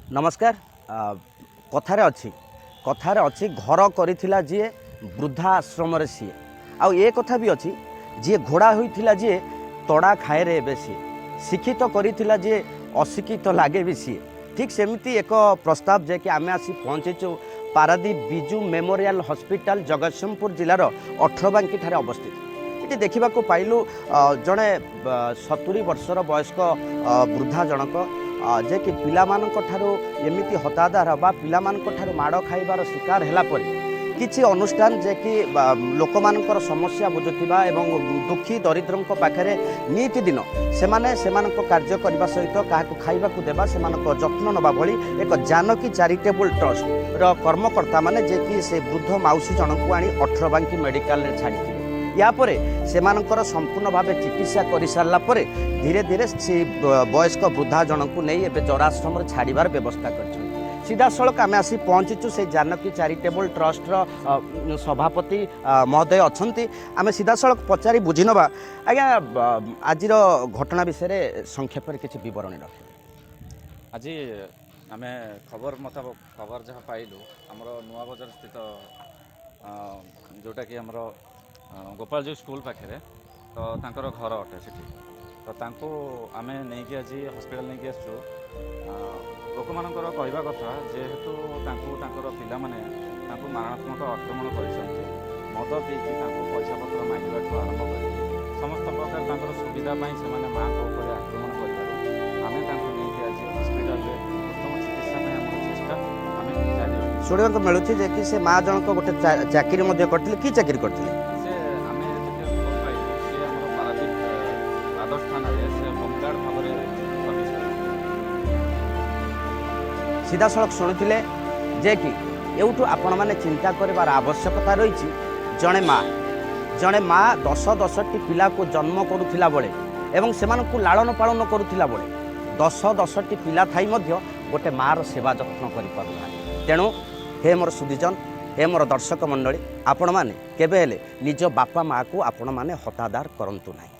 ନମସ୍କାର। କଥାରେ ଅଛି, ଘର କରିଥିଲା ଯିଏ, ବୃଦ୍ଧା ଆଶ୍ରମରେ ସିଏ। ଆଉ ଏ କଥା ବି ଅଛି, ଯିଏ ଘୋଡ଼ା ହୋଇଥିଲା ଯିଏ, ତଡ଼ା ଖାଏରେ ଏବେ ସିଏ। ଶିକ୍ଷିତ କରିଥିଲା ଯିଏ, ଅଶିକ୍ଷିତ ଲାଗେ ବି ସିଏ। ଠିକ୍ ସେମିତି ଏକ ପ୍ରସ୍ତାବ ଯେ କି ଆମେ ଆସି ପହଞ୍ଚିଛୁ ପାରାଦୀପ ବିଜୁ ମେମୋରିଆଲ ହସ୍ପିଟାଲ, ଜଗତସିଂହପୁର ଜିଲ୍ଲାର ଅଠରବାଙ୍କିଠାରେ ଅବସ୍ଥିତ। ଏଠି ଦେଖିବାକୁ ପାଇଲୁ ଜଣେ 70 ବର୍ଷର ବୟସ୍କ ବୃଦ୍ଧା ଜଣକ, ଯେ କି ପିଲାମାନଙ୍କ ଠାରୁ ଏମିତି ହତାଦର ହେବା, ପିଲାମାନଙ୍କ ଠାରୁ ମାଡ଼ ଖାଇବାର ଶିକାର ହେଲା ପରେ କିଛି ଅନୁଷ୍ଠାନ ଯେ କି ଲୋକମାନଙ୍କର ସମସ୍ୟା ବୁଝୁଥିବା ଏବଂ ଦୁଃଖୀ ଦରିଦ୍ରଙ୍କ ପାଖରେ ନିତିଦିନ ସେମାନେ ସେମାନଙ୍କ କାର୍ଯ୍ୟ କରିବା ସହିତ କାହାକୁ ଖାଇବାକୁ ଦେବା, ସେମାନଙ୍କ ଯତ୍ନ ନେବା ଭଳି ଏକ ଜାନକୀ ଚାରିଟେବୁଲ ଟ୍ରଷ୍ଟର କର୍ମକର୍ତ୍ତାମାନେ ଯେ କି ସେ ବୃଦ୍ଧ ମାଉସୀ ଜଣଙ୍କୁ ଆଣି ଅଠରବାଙ୍କି ମେଡ଼ିକାଲରେ ଛାଡ଼ିଥିଲେ। ୟା ପରେ ସେମାନଙ୍କର ସମ୍ପୂର୍ଣ୍ଣ ଭାବେ ଚିକିତ୍ସା କରିସାରିଲା ପରେ ଧୀରେ ଧୀରେ ସେ ବୟସ୍କ ବୃଦ୍ଧା ଜଣଙ୍କୁ ନେଇ ଏବେ ଜରାଶ୍ରମରେ ଛାଡ଼ିବାର ବ୍ୟବସ୍ଥା କରିଛନ୍ତି। ସିଧାସଳଖ ଆମେ ଆସି ପହଞ୍ଚିଛୁ, ସେଇ ଜାନକୀ ଚାରିଟେବୁଲ ଟ୍ରଷ୍ଟର ସଭାପତି ମହୋଦୟ ଅଛନ୍ତି। ଆମେ ସିଧାସଳଖ ପଚାରି ବୁଝି ନେବା। ଆଜ୍ଞା, ଆଜିର ଘଟଣା ବିଷୟରେ ସଂକ୍ଷେପରେ କିଛି ବିବରଣୀ ରଖିବେ। ଆଜି ଆମେ ଖବର ମୁତାବକ, ଖବର ଯାହା ପାଇଲୁ, ଆମର ନୂଆ ବଜାର ସ୍ଥିତ ଯେଉଁଟାକି ଆମର ଗୋପାଳଜୀ ସ୍କୁଲ ପାଖରେ ତ ତାଙ୍କର ଘର ଅଟେ ସେଠି। ତ ତାଙ୍କୁ ଆମେ ନେଇକି ଆଜି ହସ୍ପିଟାଲ ନେଇକି ଆସିଛୁ। ଲୋକମାନଙ୍କର କହିବା କଥା, ଯେହେତୁ ତାଙ୍କୁ ତାଙ୍କର ପିଲାମାନେ ତାଙ୍କୁ ମାରଣାତ୍ମକ ଆକ୍ରମଣ କରିଛନ୍ତି, ମଦ ପିଇକି ତାଙ୍କୁ ପଇସା ପତ୍ର ମାଗିବାଠୁ ଆରମ୍ଭ କରିକି ସମସ୍ତ ପ୍ରକାର ତାଙ୍କର ସୁବିଧା ପାଇଁ ସେମାନେ ମାଆଙ୍କ ଉପରେ ଆକ୍ରମଣ କରିବାରୁ ଆମେ ତାଙ୍କୁ ନେଇକି ଆଜି ହସ୍ପିଟାଲରେ ଉତ୍ତମ ଚିକିତ୍ସା ପାଇଁ ଆମର ଚେଷ୍ଟା ଆମେ ଜାରି ରଖିଛୁ। ଶୁଣିବାକୁ ମିଳୁଛି ଯେ କି ସେ ମା ଜଣକ ଗୋଟେ ଚାକିରି ମଧ୍ୟ କରିଥିଲେ। କି ଚାକିରି କରିଥିଲେ? ସେ ଆମେ ଯେତିକି ଖବର ପାଇଲୁ, ସେ ଆମର ପାରାଦୀପ ଆଦର୍ଶ ଥାନାରେ ସେ ହୋମଗାର୍ଡ଼ ଭାବରେ ସର୍ଭିସ୍ କରୁଥିଲେ। ସିଧାସଳଖ ଶୁଣୁଥିଲେ ଯେ କି ଏଉଠୁ ଆପଣମାନେ ଚିନ୍ତା କରିବାର ଆବଶ୍ୟକତା ରହିଛି, ଜଣେ ମା ଦଶ ଦଶଟି ପିଲାକୁ ଜନ୍ମ କରୁଥିଲା ବେଳେ ଏବଂ ସେମାନଙ୍କୁ ଲାଳନ ପାଳନ କରୁଥିଲା ବେଳେ ଦଶ ଦଶଟି ପିଲା ଥାଇ ମଧ୍ୟ ଗୋଟେ ମାଆର ସେବା ଯତ୍ନ କରିପାରୁନାହାନ୍ତି। ତେଣୁ ହେ ମୋର ସୁଧୀଜନ, ହେ ମୋର ଦର୍ଶକ ମଣ୍ଡଳୀ, ଆପଣମାନେ କେବେ ହେଲେ ନିଜ ବାପା ମାଆକୁ ଆପଣମାନେ ହତାଦର କରନ୍ତୁ ନାହିଁ।